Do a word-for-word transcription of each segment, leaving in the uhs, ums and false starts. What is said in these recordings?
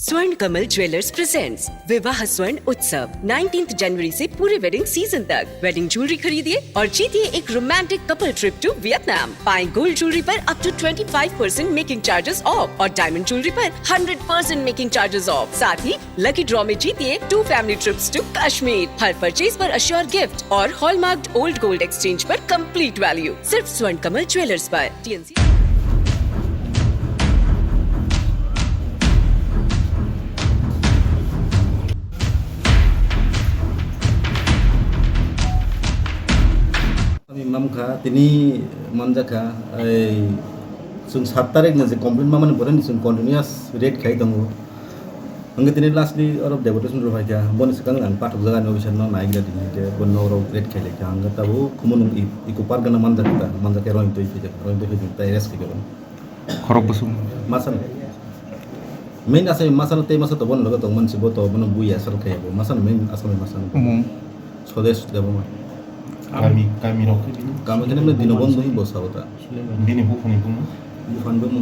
स्वर्ण Kamal jewellers presents विवाह स्वर्ण उत्सव, नाइनटीन्थ जनवरी से पूरे वेडिंग सीजन तक। वेडिंग ज्वेलरी खरीदिए और जीतिए एक romantic couple trip to Vietnam. पाएं गोल्ड ज्वेलरी पर up to twenty five percent making charges off और डायमंड ज्वेलरी पर hundred percent making charges off. साथ ही लकी ड्रॉ में जीतिए two family trips to Kashmir. हर परचेज पर अश्योर गिफ्ट और हॉलमार्क्ड ओल्ड गोल्ड एक्सचेंज पर कंप्लीट वैल्यू। सिर्फ स्वर्ण कमल ज्वेलर्स पर। TNC. Ami mamkha tini manjakha, ei, chwng sat tarik ni je complaint mamani boreni chwng continuous raid khai tongo. Hwnkhe tini lastly oro deputation rw phaikha, boni swkang ang pathok jagani officer no naigra tini, hwnkhe bo nok rok raid khai laikha, hwnkhe tabuk Khumulwng i-, Eco Park gana manjakha ta, manjakhe Rohingya twi phaijak, Rohingya twi phaijak ta arrest khaikha bono. Khorok bwswk. Masano. Main asai masano tei masa to bono logo tong mansi bo to bono buya sal khe bo. Masano main asai masano. Omo. Sodesh Debbarma. Kami, kami rok khe bini. Kami khe nang dino bondo hi bo sao ta. Bini buphani bumo. Buphani bumo.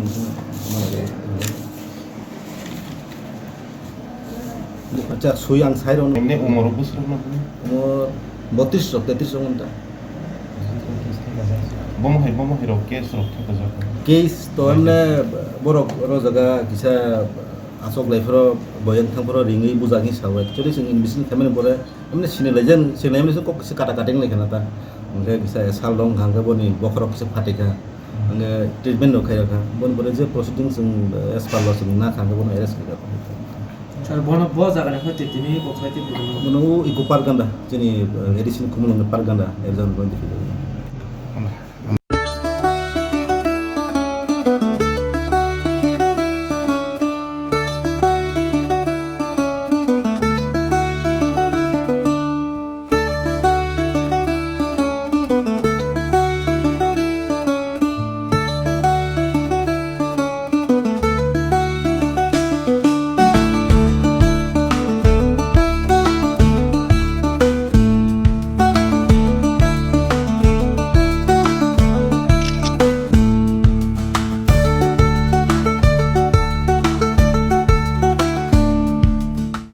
Acha, sui ang sai rw. Emne umor bwswk rok no? Umor botris rok, tetris rok wng ta. Bomo hai, bomo hai rok case rok thepajak. Case to emne borok oro jaga kisa asok lai phoro boyang thang phoro ringwi bujak ni sao. Actually, chwng investigation khaimani pore emne sini lai jan, sini lai emne kok kisa kata kating lai khana ta. Hwnkhe kisa sal dong hwnkhe boni bokhorok kisa phatikha. Hwnkhe treatment rok khairokha. Boni pore je proceeding chwng as per law chwng na kha hwnkhe bono arrest khairokha. Sir, bono bo jaga ni hoti tini kok khai tini bono. Bono o Eco Park ganda, chini, eh, A D C ni Khumulwng ni park ganda, exam bono dikhai.